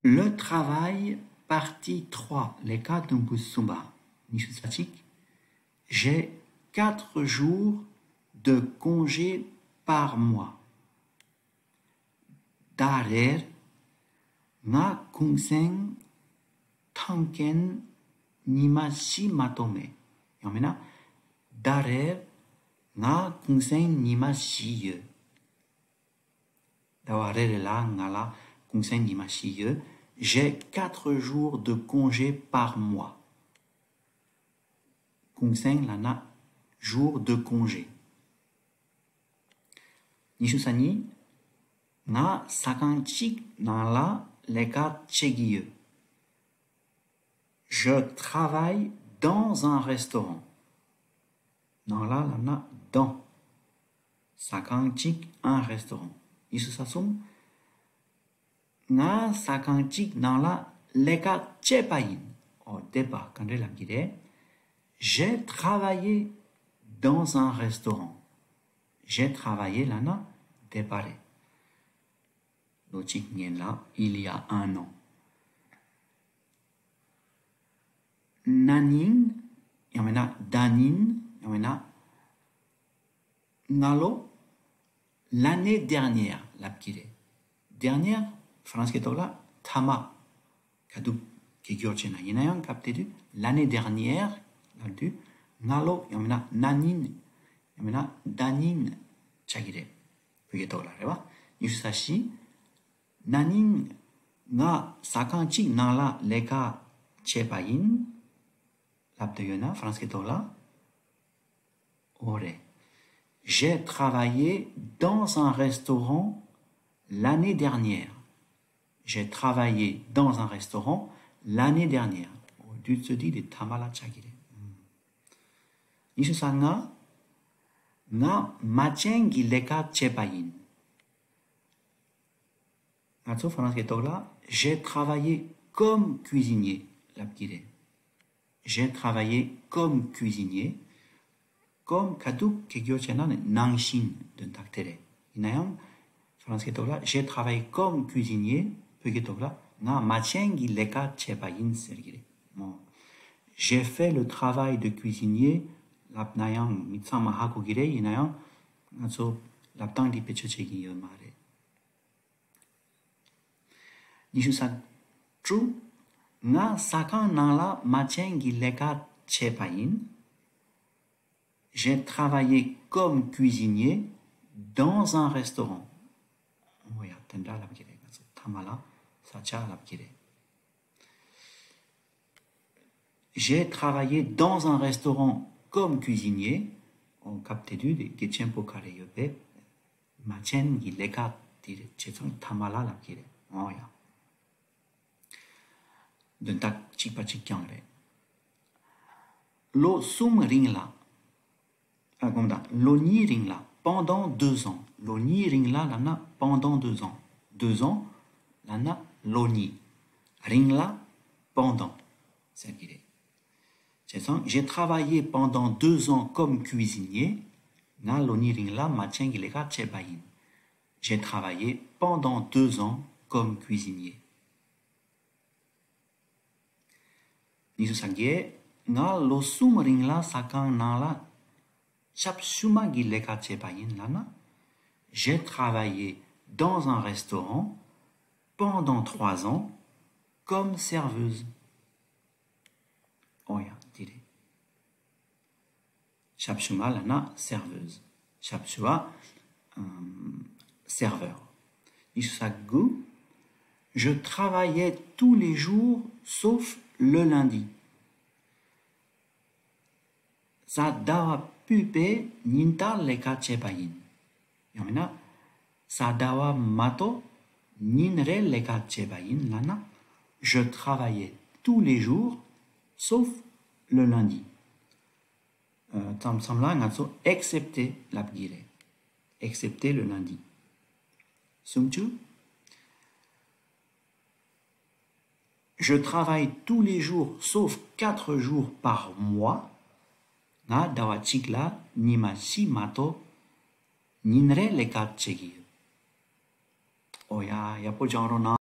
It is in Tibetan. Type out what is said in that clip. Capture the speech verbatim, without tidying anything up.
Le travail, partie trois, ལས་ཀ་དུམ་བུ་གསུམ་པ། ཉི་ཤུ་རྩ་གཅིག J'ai quatre jours de congé par mois. ཟླ་རེར་ང་གུང་སེང་ཐང་གེན་ཉི་མ་བཞི་མ་གཏོགས་མེད། ཡང་མིན་ན། ཟླ་རེར་ང་གུང་སེང་ཉི་མ་བཞི་ཡོད། ཟླ་བ་རེ་རེ་ལ་ང་ལ་གུང་སེང་ཉི་མ་བཞི་ཡོད། J'ai quatre jours de congé par mois. གུང་སེང་ལབ་ན་jour de congé. ཉི་ཤུ་རྩ་གཉིས། ང་ཟ་ཁང་གཅིག་ནང་ལ་ལས་ཀ་བྱེད་ཀྱི་ཡོད། Je travaille dans un restaurant. ནང་ལ་ལབ་ན་dans. ཟ་ཁང་གཅིག un restaurant. ཉི་ཤུ་རྩ་གསུམ། ང་ཟ་ཁང་གཅིག་ནང་ལ་ལས་ཀ་བྱས་པ་ཡིན། ཨོ་འདས་པ་ག་འདྲ་ལབ་ཀྱི་རེད། J'ai travaillé dans un restaurant. J'ai travaillé ལབ་ན་འདས་པ་རེད། ལོ་གཅིག་སྔོན་ལ། il y a un an. ན་ནིང་ཡང་མིན་ན་ཟླ་ཉིན་ཡང་མིན་ན་སྔ་ལོ། L'année dernière ལབ་ཀྱི་རེད། Dernière ཧྥ་རན་སི་སྐད་ཐོག་ལ་མཐའ་མ། ཁ་ཐུག་གི་སྐྱོར་བྱས་ན། ཡིན་ན་ཡང་སྐབས་དེ་དུས་l'année dernière ལབ་དུས་སྔ་ལོ་ཡང་མིན་ན་ན་ནིང་ཡང་མིན་ན་ཟླ་ཉིན་ཆགས་ཀྱི་རེད། བོད་སྐད་ཐོག་ལ་རེད་བ། ཉི་ཤུ་རྩ་བཞི། ན་ནིང་ང་ཟ་ཁང་གཅིག་ནང་ལ་ལས་ཀ་བྱས་པ་ཡིན། ལབ་དུས་ཡོད་ན་ཧྥ་རན་སི་སྐད་ཐོག་ལ། ཨོ་རེད། J'ai travaillé dans un restaurant l'année dernière. J'ai travaillé dans un restaurant l'année dernière. ཨོ་དུས་ཚོད་འདི་དེ་མཐའ་མ་ལ་ཆགས་ཀྱི་རེད། ཉི་ཤུ་རྩ་ལྔ། ང་མ་བྱན་གྱི་ལས་ཀ་བྱས་པ་ཡིན། ང་ཚོ་ཧྥ་རན་སི་སྐད་ཐོག་ལ། J'ai travaillé comme cuisinier ལབ་ཀྱི་རེད། J'ai travaillé comme cuisinier. Comme ཁ་ཐུག་གི་སྐྱོར་བྱས་ན་ནི་ནང་བཞིན་དོན་དག་དེ་རེད། ཡིན་ན་ཡང་ཧྥ་རན་སི་སྐད་ཐོག་ལ། J'ai travaillé comme cuisinier. བོད་སྐད་ཐོག་ལ་ང་མ་བྱན་གྱི་ལས་ཀ་བྱས་པ་ཡིན་ཟེར་གྱི་རེད་མོ། J'ai fait le travail de cuisinier ལབ་ན་ཡང་མི་ཚང་མ་ཧ་གོ་གི་རེད། ཡིན་ན་ཡང་ང་ཚོ་ལབ་སྟངས་འདི་བེད་སྤྱོད་བྱེད་ཀྱི་ཡོད་མ་རེད། ཉི་ཤུ་རྩ་དྲུག་ང་ཟ་ཁང་ནང་ལ་མ་བྱན་གྱི་ལས་ཀ་བྱས་པ་ཡིན། J'ai travaillé comme cuisinier dans un restaurant. ཨོ་ཡ། དེ་འདྲ་ལབ་ཀྱི་རེད། ང་ཚོ་མཐའ་མ་ལ་ས་ཆ་ལབ་ཀྱི་རེད། J'ai travaillé dans un restaurant comme cuisinier. ཨོ་སྐབས་དེ་དུས་དེ་དགེ་ཆེན་པོ་ག་རེ་ཡོད་པས། མ་བྱན་གྱི་ལས་ཀ་དེ་རེད། བྱས་ཙང་མཐའ་མ་ལ་ལབ་ཀྱི་རེད། ཨོ་ཡ། དོན་དག་གཅིག་པ་གཅིག་རྐྱང་རེད། ལོ་གསུམ་རིང་ལ། ཨ། སྒོམ་དང་། ལོ་གཉིས་རིང་ལ། pendant deux ans. ལོ་གཉིས་རིང་ལ་ལབ་ན་pendant deux ans. Deux ans ལབ་ན་ལོ་གཉིས། རིང་ལ་pendant ཟེར་གྱི་རེད། བྱས་ཙང་། J'ai travaillé pendant deux ans comme cuisinier. ང་ལོ་གཉིས་རིང་ལ་མ་བྱན་གྱི་ལས་ཀ་བྱས་པ་ཡིན། J'ai travaillé pendant deux ans comme cuisinier. ཉི་ཤུ་རྩ་བརྒྱད། ང་ལོ་གསུམ་རིང་ལ་ཟ་ཁང་ནང་ལ་ཞབས་ཞུ་མ་གི་ལས་ཀ་བྱས་པ་ཡིན་ལབ་ན། J'ai travaillé dans un restaurant pendant trois ans comme serveuse. ཨོ་ཡ། འདི་རེད། ཞབས་ཞུ་མ་ལབ་ན་serveuse. ཞབས་ཞུ་བ། ཨམ། serveur. ཉི་ཤུ་རྩ་དགུ། Je travaillais tous les jours sauf le lundi. གཟའ་ཟླ་བ་ཕུད་པའི་ཉིན་ལྟར་ལས་ཀ་བྱས་པ་ཡིན། ཡང་མིན་ན། གཟའ་ཟླ་བ་མ་གཏོགས་ཉིན་རེ་ལས་ཀ་བྱས་པ་ཡིན་ལབ་ན། Je travaillais tous les jours sauf le lundi. ཨ། མཚམས་མཚམས་ལ་ང་ཚོ་excepté ལབ་ཀྱི་རེད། Excepté le lundi. སུམ་ཅུ། Je travaille tous les jours sauf quatre jours par mois. ང་ཟླ་བ་གཅིག་ལ་ཉི་མ་བཞི་མ་གཏོགས་ཉིན་རེ་ལས་ཀ་བྱེད་ཀྱི་ཡོད། ཨོ་ཡ། ཡག་པོ་སྦྱང་རོགས་གནང་།